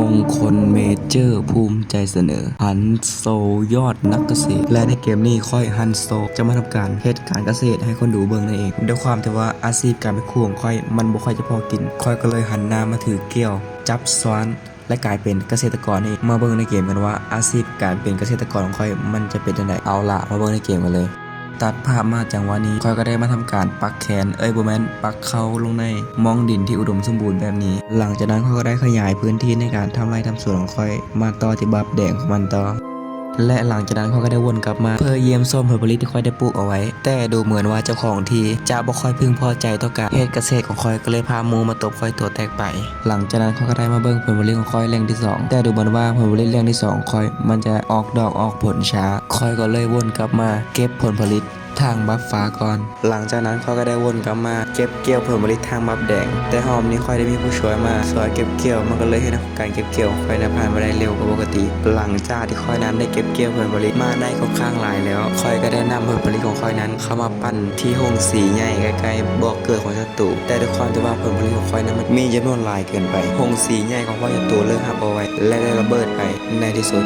ມົງຄົນເມເຈີ ພູມໃຈສະເໜີ ຮັນໂຊ ຍອດນັກກະເສດ. ແລະ ໃນເກມນີ້ຂ້ອຍ ຮັນໂຊ ຈະມາທຳການເຮັດການກະເສດໃຫ້ຄົນດູເບິ່ງນັ້ນເອງ. ດ້ວຍຄວາມທີ່ວ່າອາຊີບການເປັນຄູຂອງຂ້ອຍມັນບໍ່ຄ່ອຍຈະພໍກິນ, ຂ້ອຍກໍເລີຍຫັນໜ້າມາຖືກ່ຽວ ຈັບຊ້ອນ ແລະ ກາຍເປັນກະເສດຕະກອນເອງ. ມາເບິ່ງໃນເກມກັນວ່າອາຊີບການເປັນກະເສດຕະກອນຂອງຂ້ອຍມັນຈະເປັນຈັ່ງໃດ. ເອົາລະ ມາເບິ່ງໃນເກມກັນເລີຍ. ຕັດພາບມາຈັງຫວະນີ້ ຂ້ອຍກໍໄດ້ມາທຳການປັກແຄນ ເອີຍ ບໍ່ແມ່ນ ປັກເຄົ້າລົງໃນໝ່ອງດິນທີ່ອຸດົມສົມບູນແບບນີ້. ຫຼັງຈາກນັ້ນຂ້ອຍກໍໄດ້ຂະຫຍາຍພື້ນທີ່ໃນການທຳໄຮ່ທຳສວນຂອງຂ້ອຍມາຕໍ່ທີ່ບັບແດງຂອງມັນຕໍ່ ແລະ ຫຼັງຈາກນັ້ນຂ້ອຍກໍໄດ້ວົນກັບມາເພື່ອຢ້ຽມຊົມຜົນຜະລິດທີ່ຂ້ອຍໄດ້ປູກເອົາໄວ້. ແຕ່ດູເໝືອນວ່າເຈົ້າຂອງທີ່ຈະບໍ່ຄ່ອຍເພິ່ງພໍໃຈຕໍ່ການເຮັດກະເສດຂອງຂ້ອຍ ກໍເລີຍພາໝູມາຕົບຂ້ອຍຕົວແຕກໄປ. ຫຼັງຈາກນັ້ນຂ້ອຍກໍໄດ້ມາເບິ່ງຜົນຜະລິດຂອງຂ້ອຍແຫຼ່ງທີສອງ ແຕ່ດູເໝືອນວ່າຜົນຜະລິດແຫຼ່ງທີສອງຂອງຂ້ອຍມັນຈະອອກດອກອອກຜົນຊ້າ. ຂ້ອຍກໍເລີຍວົນກັບມາເກັບຜົນຜະລິດທາງບັບຟ້າກ່ອນ. ຫຼັງຈາກນັ້ນຂ້ອຍກໍໄດ້ວົນກັບມາເກັບກ່ຽວຜົນຜະລິດທາງບັບແດງ, ແຕ່ຮອບນີ້ຂ້ອຍໄດ້ມີຜູ້ຊ່ວຍມາຊ່ວຍເກັບກ່ຽວ, ມັນກໍເລີຍເຮັດໃຫ້ການເກັບກ່ຽວຂອງຂ້ອຍນັ້ນຜ່ານມາໄດ້ເລັວກວ່າປົກກະຕິ. ຫຼັງຈາກທີ່ຂ້ອຍນັ້ນໄດ້ເກັບກ່ຽວຜົນຜະລິດມາໄດ້ຄ່ອນຂ້າງຫຼາຍແລ້ວ, ຂ້ອຍກໍໄດ້ນຳຜົນຜະລິດຂອງຂ້ອຍນັ້ນເຂົ້າມາປັ່ນທີ່ໂຮງສີໃຫຍ່ໃກ້ໆບໍ່ເກີດຂອງສັດຕູ, ແຕ່ດ້ວຍຄວາມທີ່ວ່າຜົນຜະລິດຂອງຂ້ອຍນັ້ນມັນມີຈຳນວນຫຼາຍເກີນໄປ, ໂຮງສີໃຫຍ່ຂອງພວກສັດຕູເລີຍຮັບບໍ່ໄຫວ ແລະ ໄດ້ລະເບີດໄປໃນທີ່ສຸດ.